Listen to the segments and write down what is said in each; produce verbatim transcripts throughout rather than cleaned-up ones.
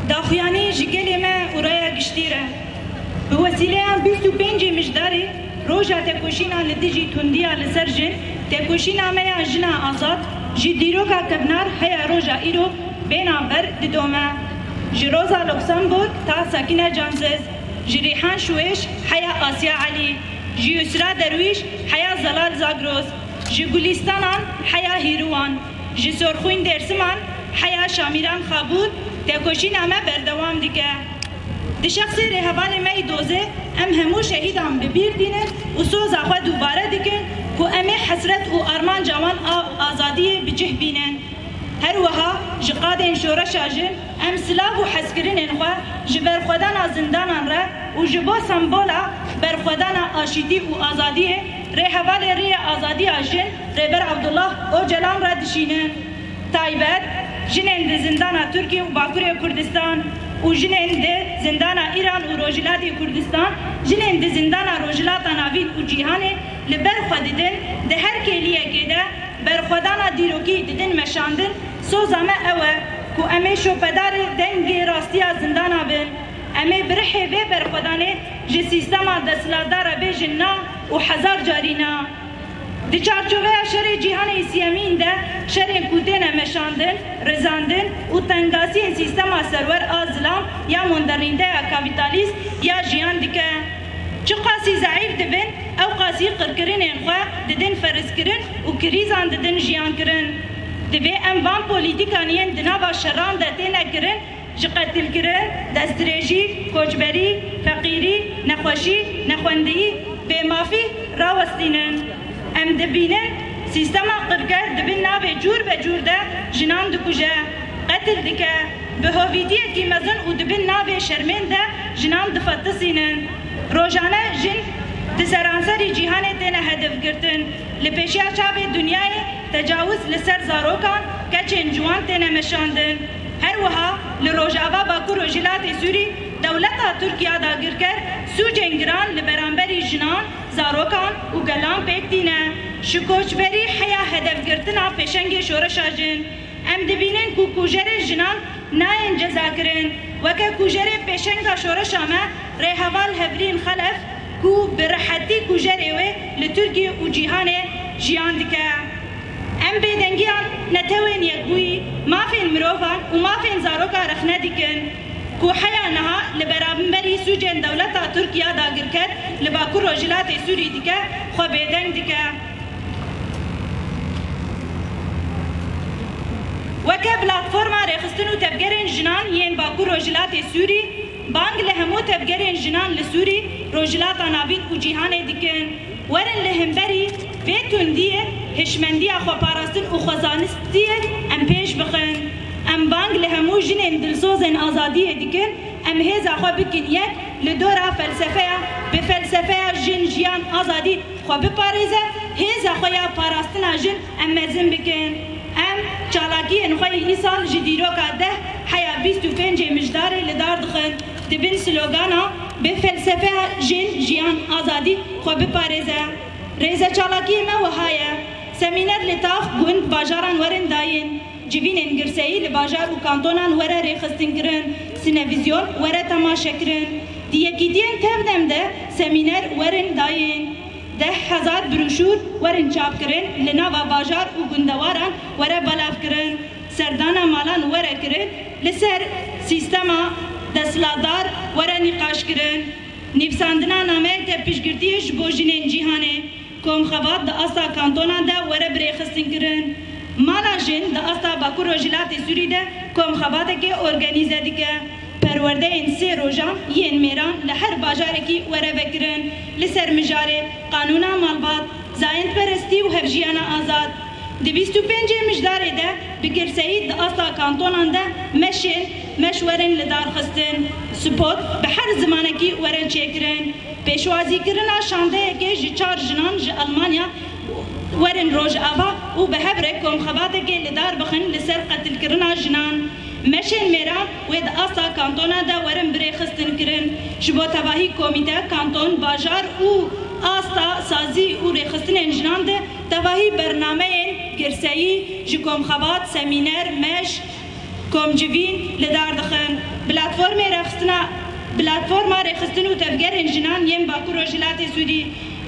Daxuyanî ji gelê me û raya giştî re. Bi wesîleya bîst û pêncê Mijdarê, roja tekoşîna li dijî tundiya li ser jin, tekoşîna me ya jina azad, ji dîroka kevnar heya roja îro bêhna ber didome. Ji Roza Luxemburg ta Sakîne Cansiz, ji Rîhan Şuêş heya Asya Elî, ji Yusra Derwîş heya Zelal Zagros, ji Gulîstanan heya Hîrûwan, ji Sorxwîn Dêrsiman heya Şamîran Xabûr, tekoşîna me berdewam dike. Di şexsê rêhevalê me yî dozê, em hemû şehîdan bi bîr tînin û soza xwe dubare dikin ku em ê hesret û armanca wan a azadiyê bi cih bînin. Her wiha ji qadên şoreşa jin em silav û hezkirinên xwe ji berxwedana zindanan re û ji bo sembola berxwedana aşîtî û azadiyê rêhevalê Rêya Azadiya Jin Rêber Abdullah Ocalan re dişînin. Taybet, jinên di zindana Tirkiyê û Bakurê Kurdistan û jinên di zindana Îran û Rojhilatê Kurdistan, jinên di zindana Rojhilata Navîn û cîhanê li ber xwe didin, di her kêliyekê de berxwedana dîrokî didin meşandin, soza me ew e ku em ê şopedarê dengê rastiya zindana bin. Em ê bi rihê vê berxwedanê ji sîstema desthilatdar re bêjin na û hezar carî na. Di çarçoveya şerê cîhanê yî siyemîn de şerên ku têne meşandin, rizandin û tengasiyên sîstema serwer a zilam ya modernîteya kapîtalîst ya jiyan dike. Çiqasî zeîf dibin, ewqasî qirkirinên xwe didin ferizkirin û krîzan didin jiyankirin. Divê em van polîtîkan yên di nava şeran de têne kirin, ji qetilkirin, destdirêjî, koçberî, feqîrî, nexweşî, nexwendiyî, bêmafî rawestînin. Em dibînin, sîstema qirker di bin navê cûr be cûr de jinan dikuje, qetil dike, bi hovîtiyekî mezin û di bin navê şermên de jinan difetisînin. Rojane jin di seranserî cîhanê têne hedefgirtin. Li pêşiya çavê dinyayê tecawiz li ser zarokan, keçên ciwan têne meşandin. Her wiha li Rojava Bakur Rojhilatê Sûrî dewleta Tirkiya dagirker sûcên giran li beramberî jinan, zarokan û gelan pêk tîne. Ji koçberî heya hedefgirtina pêşengê şoreşa jin. Em dibînin ku kujerên jinan nayên cezakirin. Weke kujerê pêşenga şoreşa me, rêheval Hevrîn Xelef, ku bi rihetî kujerê wê li Tirkiye û cîhanê jiyan dike. Em bêdengiya Netewên Yekbûyî, mafên mirovan û mafên zaroka rexne dikin ku heya niha li beramberî sûcên dewleta Tirk ya dagirker li Bakur Rojhilatê Sûrî dike, xwe bêdeng dike. Weke Platforma Rêxistin û Tevgerên Jinan yên Bakur Rojhilatê Sûrî, bang li hemû tevgerên jinan li Sûrî, Rojhilata Navîn û cîhanê dikin. Werin li hemberî vê tundiyê hişmendiya xweparastin û xwezanistiyê em pêş bixin. Em bang li hemû jinên dilsozên azadiyê dikin, em hêza xwe bikin yek li dora felsefeya, bi felsefeya jin, jiyan, azadî xwe biparêze, hêza xwe ya parastina jin em mezin bikin. Em çalakiyên xwe yî îsal ji dîroka deh heya bîst û pêncê Mijdarê li dar dixin, di bin slogana bi felsefeya jin, jiyan, azadî xwe biparêze. Rêze çalakiyê me wiha ye. Semîner li tax, gund, bajaran werin dayîn. Civînên girseyî li bajar û kantonan were rêxistinkirin, sinevîzyon were temaşekirin. Di yekîtiyên tevdem de semîner werin dayîn. Deh hezar broşûr werin çapkirin, li nava bajar û gundewaran were belavkirin. Serdana malan were kirin, li ser sîstema desthilatdar were nîqaşkirin. Nivîsandina nameyeke piştgirtiyê ji bo jinên cîhanê. Komxebat di asta kantonan de were birêxistinkirin. Mala jin di asta Bakur Rojhilatê Sûrî de komxebateke organîze dike. Perwerdeyên sê rojan yên mêran li her bajarekî were vekirin. Li ser mijarê qanûna malbat, zayendperestî û hevjiyana azad. Di bîst û pêncê Mijdarê de bi girseyî di asta kantonan de meşên meş werin lidarxistin. Spot bi her zimanekî werin çêkirin. Pêşwazîkirina şandeyekê ji çar jinan ji Elmanya werin Rojava û bi hev re komxebatekê li dar bixin li ser qetilkirina jinan. Meşên mêran wê di asta kantona de werin birêxistinkirin. Ji bo tevahî komîte, kanton, bajar û asta sazî û rêxistinên jinan de tevahî bernameyên girseyî ji komxebat, semîner, meş, komcivîn li dar dixin. Bila Platforma rêxistin û tevgerên jinan yên Bakur Rojhilatê Sûrî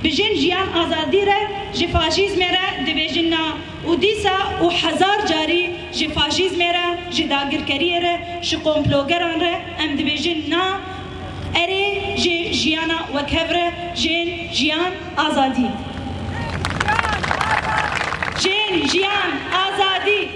bi jin, jiyan, azadî re ji faşîzmê re dibêjin na û dîsa û hezar carî ji faşîzmê re, ji dagirkeriyê re, ji komplogeran re em dibêjin na. Erê, ji jiyana wekhev re, jin, jiyan, azadî. Jin, jiyan, azadî.